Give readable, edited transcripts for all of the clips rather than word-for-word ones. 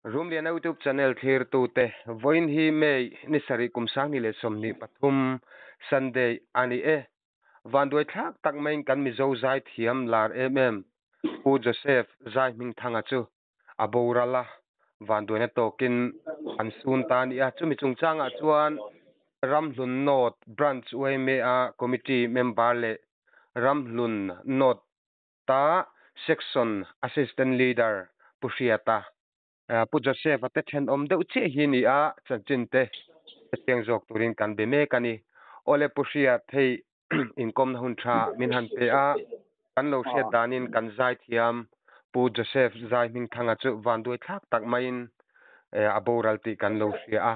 Rumliana YouTube channel thlirtute, vawiin hi May ni sarih kum sanghnih leh 23 Sunday a ni e. Vanduai thlak tak maiin kan Mizo zaithiam lar em em Pu Joseph Zaihmingthanga chu a boral a, vanduaina tawkin an sun ta a ni a. Chumi chungchangah chuan Ramhlun North Branch yma Committee member leh Ramhlun North ta Section Assistant Leader Pu Hriata, Pu Joseph-a te thenawm deuh chiah hi ni a, chanchin te hrechiang zawk turin kan be mek a ni. Awle Pu Hriat, hei inkawmna hun tha min han pe a, kan lo hriat danin kan zaithiam Pu Joseph Zaihmingthanga chu vanduai thlak tak maiin a boral tih kan lo hria a.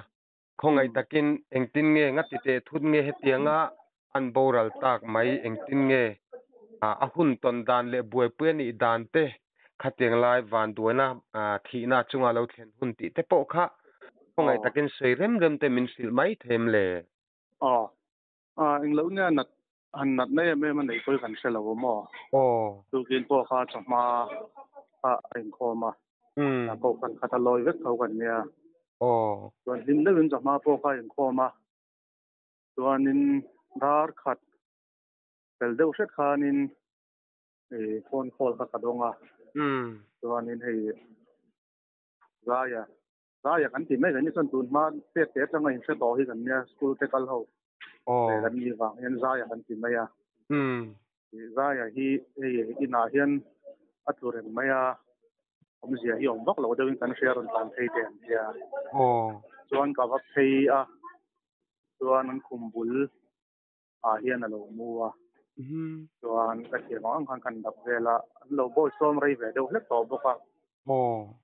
Khawngaih takin engtin nge nga ti teh thut nge hetianga an boral tak mai engtin nge a hun tawn dan leh buaipui a nih dan te khatiang lai vanduaina thihna chunga lo thlen hun tih te pawh kha khawngaih takin sawi rem rem te min hrilh mai thei em le? Aw, englo nge a nat han nat na em em a neih pawh hi kan hre lo maw? Aw. Tukin pawh kha chawhma a inkhawm a, kohhran khat a lawi vek tho kan nia. Aw. Chuan hlim deuhin chawhma pawh kha a inkhawm a, chuanin dar khat fel deuh hret khanin phone call kha ka dawng a, chuanin hei Zaia, Zaia kan tih mai kan ni chuan tun hma pek te atanga inhre tawh hi kan nia school te kal ho kan nih vang hian Zaia kan ti mai a. Zaia hi hei inah hian a tlu reng mai a, awmzia hi awm vak lo deuhin kan hria rawn tlan phei te an tia. Chuan ka va phei a, chuan an khum bul ah hian a lo mu a, chuan ka thiam ang ang khan kan dap vel a, an lo bawi sawm rei ve deuh hlek tawh bawk a,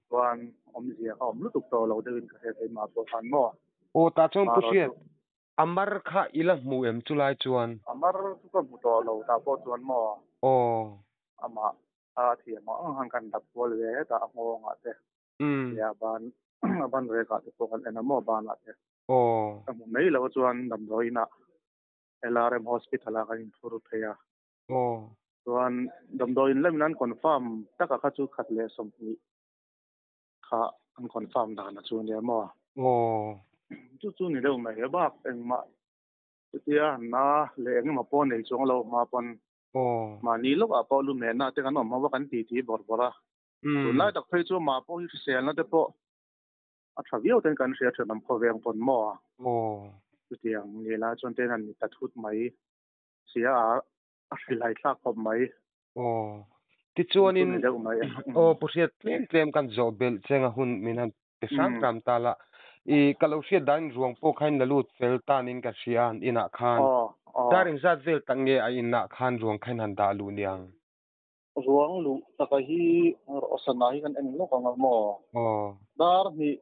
chuan awmzia ka awm lutuk tawh lo deuhin ka hre keimah pawh khan maw. Aw tah chuan Pu Hriat, a mar kha i la hmu em chulai chuan? A mar chu ka hmu tawh lo tah pawh chuan maw. Aw. Amah a thiam ang ang khan kan dap kual ve hetah a nghawngah te, a ban a ban rekah te pawh kan en a maw banah te. Aw. Ka hmu mai lo chuan damdawiinah LRM Hospital ah kan inphur phei a. Aw. Chuan damdawiin lamin an confirm taka kha chu khat leh 20 kha an confirm dan a chu nia maw. Aw. Chu chu ni deuh mai bak engmah chutia na leh engemaw pawh nei chuang lo hma pawn. Aw. Mahni lawkah pawh lu mehna te kan awm ho a kan titi bawrh bawrh a. Tunlai tak phei chu mah pawh hi hriselna te pawh a tha viau ten kan hria thin ang khawveng pawn maw? Aw. Chutiang ni lai chuan ten an ni ta thut mai sia a a hrilhai thlak khawp mai. Aw. Tichuanin deuh mai. Aw Pu Hriat tlem tlem kan zawh belh cheng a hun min han pe hram hram ta la. I ka lo hriat danin ruang pawh kha in la lut fel tanin ka hria an inah khan. Aw aw. Dar engzat vel tak nge a inah khan ruang kha in han dah luh niang? Ruang luh taka hi Rawhsana hi kan en lawk ang a maw? Aw. Dar hnih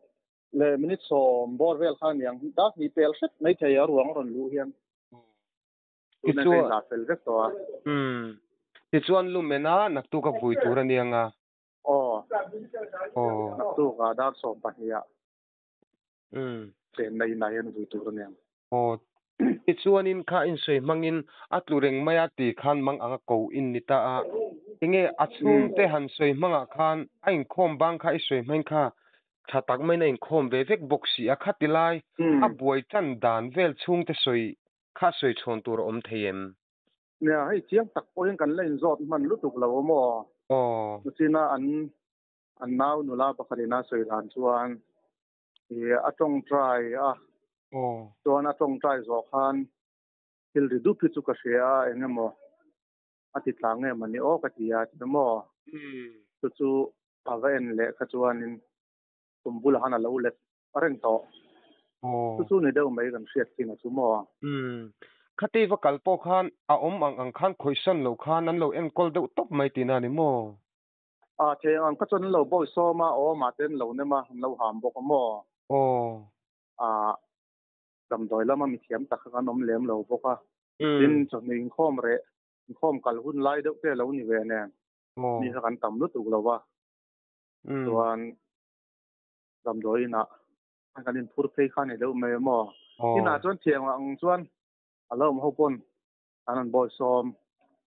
leh minute 10 bawr vel kha aniang. Dar hnih pel hret mai thei a ruang rawn luh hian. Tuna ka indah fel vek tawh a. Umm. Tichuan Lumena naktuk a vui tur a niang a. Aw. Aw. Naktuk ah dar 12 ah. Umm. Chenna inah hian vui tur a niang. Aw. Tichuanin kha insawi hmangin a tlu reng mai a ti khan mang anga ko in ni ta a. Enge a chhungte han sawi hmangah khan a inkhawm bang kha i sawi hmain kha tha tak maiin a inkhawm ve vek bawk si a. Khati lai a buai tan dan vel chhungte sawi kha sawi chhawn tur a awm thei em? Nia, hei chiang tak pawhin kan la inzawt hman lutuk lo a maw? Aw. China an an nau nula pakhatin a sawi dan chuan ih a tawngtai a, chuan a tawngtai zawh khan thil ri dup hi chu ka hria a, eng emaw a ti tlang nge mawni aw ka ti a ti maw? Chu chu a va en leh kha chuanin kum bulah khan a lo let reng tawh. Chu chu ni deuh mai kan hriat thin a chu maw? Khati va kal pawh khan a awm ang ang khan khawihsan loh khan an lo enkawl deuh tawp mai tihna a ni maw? A thei ang kha chuan an lo bawi sawm a, aw mahte an lo nem a, an lo ham bawk a maw? Aw. A damdawi lama mi thiam tak kha kan awm lem lo bawk a. Tin, chawhnu inkhawm reh, inkhawm kal hun lai deuh te a lo ni ve nen, mi kha kan tam lutuk lo va. Chuan damdawi inah kan inphur phei kha a ni deuh mai a maw? Inah chuan thiang ang chuan a lo awm ho pawn an rawn bawi sawm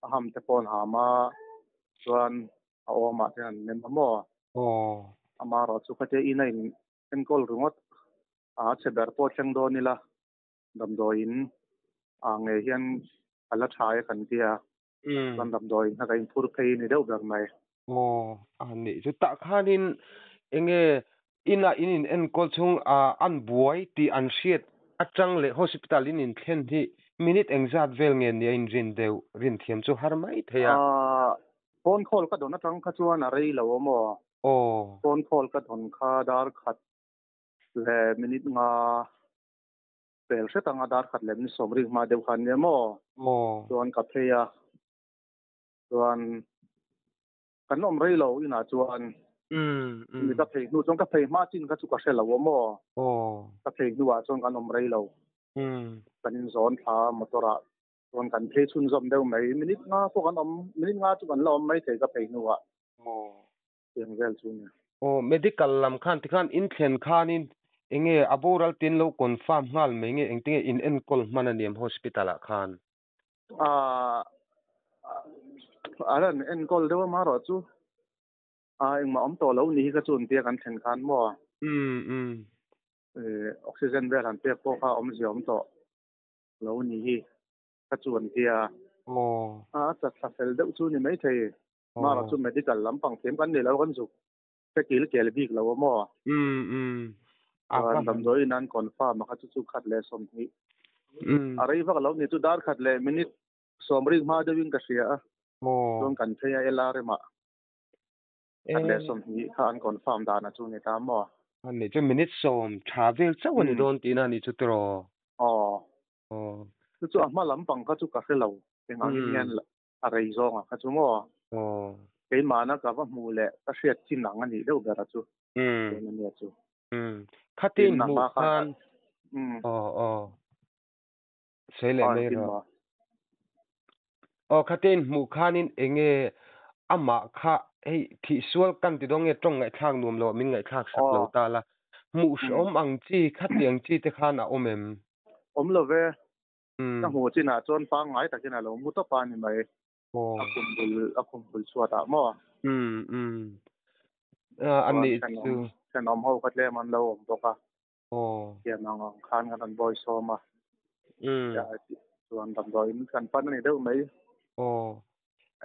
a ham te pawh an ham a chuan a awmah te an nem a maw? Aw. Amaherawhchu khatia ina in enkawl ringawt a chhe ber pawh thleng dawn ila damdawiin ah ngei hian a la tha e kan tia. Chuan damdawiin kha ka inphur phei ni deuh ber mai. Aw a nih chu tah khanin enge ina in in enkawl chhung ah an buai tih an hriat atang leh hospital in in thlen hi minute engzat vel nge nia in rin deuh rin thiam chu har mai thei a. Phone call ka dawn atang kha chuan a rei lo awm aw. Aw. Phone call ka dawn kha dar khat leh minute nga pel hret anga dar khat leh minute sawmrik hma deuh kha an nia maw? Aw. Chuan ka phei a, chuan kan awm rei lo inah chuan mi ka phei hnu chuan ka phei hma chin kha chu ka hre lo awm aw. Aw. Ka phei hnuah chuan kan awm rei lo. Kan inzawn thla motor ah chuan kan phei chhunzawm deuh mai. Minute nga pawh kan awm, minute nga chu kan la awm mai thei ka phei hnuah. Aw. Tiang vel chu nia. Aw, medical lam khan tikhan in thlen khanin enge a boral tin lo confirm nghal mai nge engtinge in enkawl hman a niam hospital ah khan? Aaa a rawn enkawl deuh a marawh chu a engmah awm tawh lo ni hi ka chu an tia kan thlen khan maw? Umm umm. Oxygen vel han pek pawh kha awmzia awm tawh lo ni hi ka chu an tia. Aw. A chat thla fel deuh chu ni maithei. Mara chu medical lampang thiam kan nei lo kan zuk hre kil kel bik lo a maw? Umm umm. Chuan damdawiin an confirm a kha chu chu khat leh 20. A rei vak lo ni chu dar khat leh minute 70 hma deuhin ka hria a. Chuan kan phei a LRM ah khat leh 20 kha an confirm dan a chu ni ta maw? A ni chu minute 10 tha vel chauh a ni dawn tihna a ni chu tiraw? Aw. Aw. Chu chu a hma lampang kha chu ka hre lo eng angin hian a rei zawng a kha chu maw? Aw. Keimahna ka va hmuh leh ka hriat chin ang a nih deuh ber a chu. Tun a nia chu. Khatin hmuh khan. Aw aw. Sawi leh mai rawh. Aw khatin hmuh khanin enge amah kha hei thihsual kan ti dawn nge tawng ngaihthlak nuam lo ah min ngaihthlak sak lo ta la. Hmuh hrehawm ang chi khatiang chi te khan a awm em? Awm lo ve. Ka hmuh chinah chuan pangngai takin a lo mu tawp a ni mai. A khum bul a khum bul chhuatah maw? Umm umm. A nih chu. Thenawm ho kha tlem an lo awm bawk a. Thiam ang ang khan kan rawn bawi sawm a. Chuan damdawiin kan pan a ni deuh mai.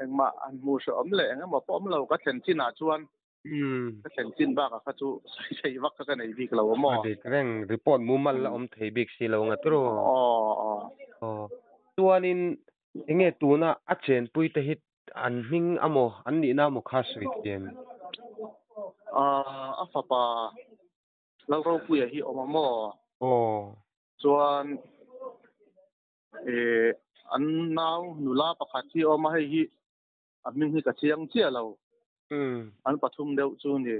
Engmah an hmuh hrehawm leh engemaw pawh awm lo ka thlen chinah chuan Ka thlen chin bakah kha chu sawi thei vak kha ka nei bik lo a maw? A dik reng, report mumal la awm thei bik si lo nga tiraw? Aw aw. Aw. Chuanin enge tuna a chenpui te hi an hming amaw an nihna amaw kha sawi thiam? A fapa Lalropuia hi awm a maw? Aw. Chuan an nau nula pakhat hi awm a, hei hi A hming hi ka chiang chiah lo. An pathum deuh chu ni.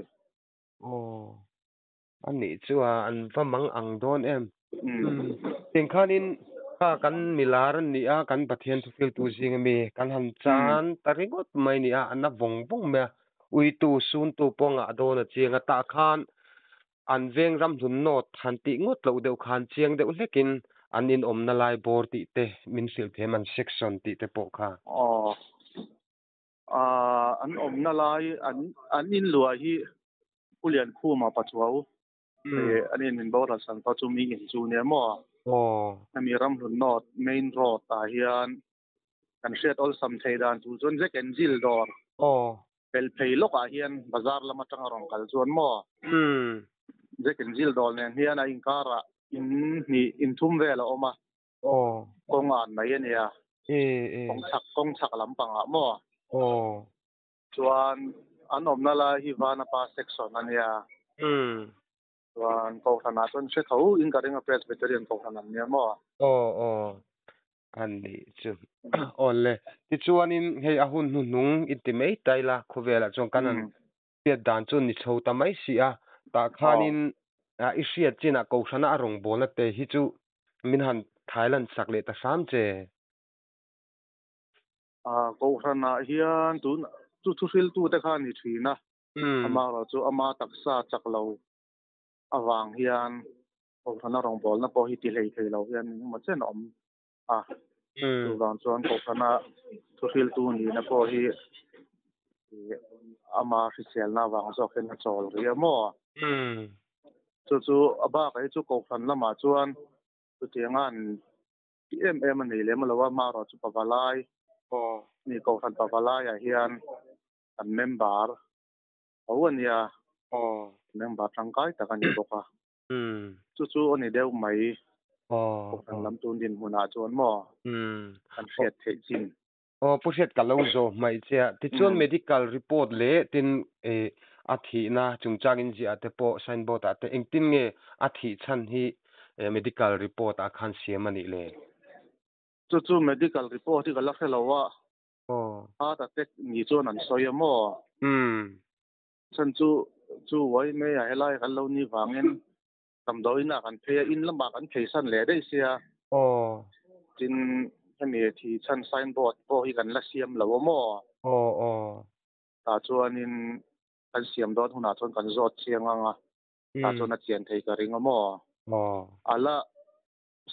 Aw. A nih chu a, an va mang ang dawn em. Tiang khanin kha kan milar an ni a, kan Pathian thufiltu zing ami kan han chan ta ringawt mai ni a, an a vawng vawng mai a. Uitu, suntu pawh ngah dawn a chiang a, tah khan an veng ram hlun nawt han tih ngawt loh deuh khan chiang deuh hlekin an inawmna lai bawr tih te min hrilh thiam an section tih te pawh kha. Aw. An awmna lai an an inluah hi Pu Liankhuma Pachuau an in min boral san pawh chu mi in chu nia maw? Aw. Hemi ram hlun nawt main road ah hian kan hriat awlsam thei dan tur chuan Jack and Jill dawr. Aw. Pel phei lawkah hian bazar lam atanga rawn kal chuan maw? Umm. Jack and Jill dawr nen hian a inkarah in hnih in thum vel a awm a. Aw. Kawng an mai a nia. E e. Kawng chhak kawng chhak lampangah maw? Aw. Chuan an awmna lai hi Vanapa section a nia. Umm. Chuan Kohhranah chuan hre tho in ka ring a Presbyterian Kohhran an nia maw? Aw aw. A nih chu. Awle. Tichuanin hei a hun hnuhnung i ti mai ta ila khawvelah chuan kan han hriat dan chu ni chho ta mai si a. Tah khanin i hriat chinah Kohhrana a rawngbawlna te hi chu min han thailan sak leh ta hram che. Kohhranah hian tun chu thuhriltute kha a ni thin a. Amaherawh chu ama taksa chak lo avang hian Kohhrana rawngbawlna pawh hi ti hlei thei lo hian engemaw chen a awm a. Chuvang chuan Kohhrana thuhriltu nihna pawh hi Ama hriselna vang zawk hian a chawl rih a maw? Chu chu a bakah hi chu Kohhran lamah chuan chutianga an ti em em a nei lem lo a, amaherawh chu Pavalai ni Kohhran Pavalaiah hian an member tho a nia, member tangkai tak a ni bawk a. Chu chu a ni deuh mai Kohhran lam tun dinhmunah chuan maw kan hriat theih chin. Aw Pu Hriat ka lo zawh hmaih che a, tichuan medical report leh tin eh a thihna chungchang in ziah te pawh signboard ah te engtin nge a thih chhan hi eh medical report ah khan siam a nih le? Chu chu medical report hi ka la hre lo a, heart attack ni chuan an sawi a maw? Chhan chu chu uai mai a helai kan lo ni vangin Damdawiin ah kan phei a, in lamah kan phei san leh daih sia. Aw. Tin, hemi thi chhan signboard pawh hi kan la siam lo a maw? Aw aw. Tah chuanin kan siam dawn hunah chuan kan zawt chiang ang a, tah chuan a chian thei ka ring a maw? Aw. A la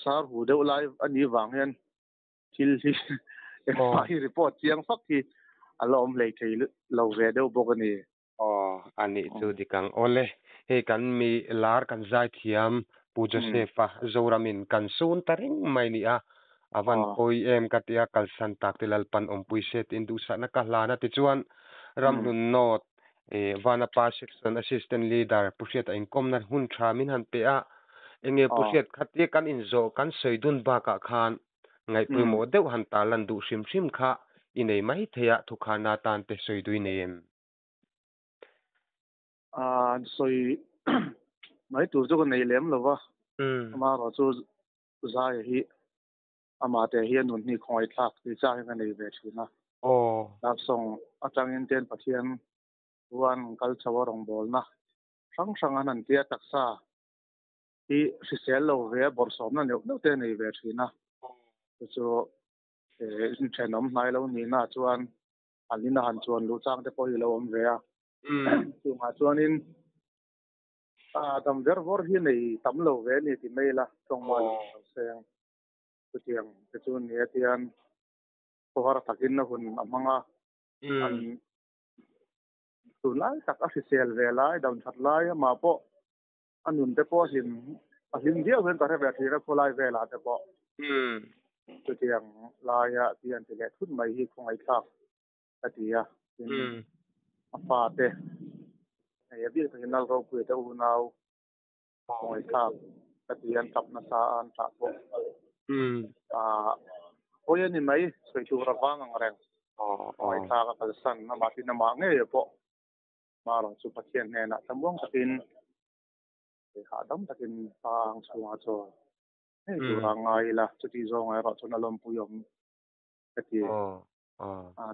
sar hu deuh lai a nih vang hian thil hi engmah hi report chiang fak hi a la awm hlei thei lo ve deuh bawk a ni. Aw, a nih chu dik ang. Awle, hei kan mi lar kan zaithiam Pu Joseph-a Zoramin kan sun ta reng mai ni a, a van pawi em ka ti a, kalsan tak te Lalpan awmpui se tiin duhsakna ka hlan a tichuan Ramhlun North Vanapa Section Assistant Leader Pu Hriata inkawmna hun tha min han pe a, enge Pu Hriat khatia kan inzawh kan sawi dun bakah khan ngaihpawimawh deuh han tarlan duh hrim hrim kha i nei mai thei a, thukharna atan te sawi dui nei em? An sawi mai tur chu ka nei lem lo va, amaherawh chu Zaia hi amah te hi a nun hi khawngaih thlak tih chak hi ka nei ve thin a. Love song atangin ten Pathian chuan kal chho a rawngbawlna hrang hrang an han tia taksa hi hrisel lo ve a bawrhsawmna neuh neuh te a nei ve thin a. Chu chu inthenawm hnai lo nihna chuan an ina han chuan luh chang te pawh hi lo awm ve a. Chungah chuanin dam ver vawr hi nei tam lo ve a ni ti mai ila tawngmah lo lo seng chutiang te chu ni a tian khawhar takin a hun a hmang a. An tunlai tak a hrisel ve lai dam that lai amah pawh a nun te pawh a hlim a hlim viau hian ka hre ve thin a khawlai velah te pawh chutiang laia ti an ti leh thut mai hi khawngaihthlak ka ti a tin a fa te hei a bik takin Lal Ropuia te unau khawngaihthlak ka ti an tap nasa a an tah pawh hawi a ni mai sawi tur a vang ang reng khawngaihthlak a kalsan amah tin amah ngei pawh Marawh chu Pathian hnenah thlamuang takin leh hahdam takin pa ang chhungah chawl ngei tura ngai ila, chutih zawngah erawh chuan a lawmpui awm ka ti.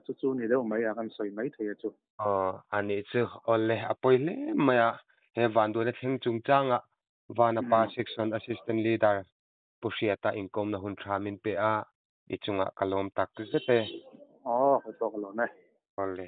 Chu chu ni deuh mai a kan sawi mai thei a chu. Aw, a nih chu. Awle, a pawi hle mai a. He vanduaina thleng chungchangah Vanapa Section Assistant Leader Pu Hriata inkawmna hun tha min pe a, i chungah ka lawm tak zet e. Aw, ka tawk lawm e. Awle.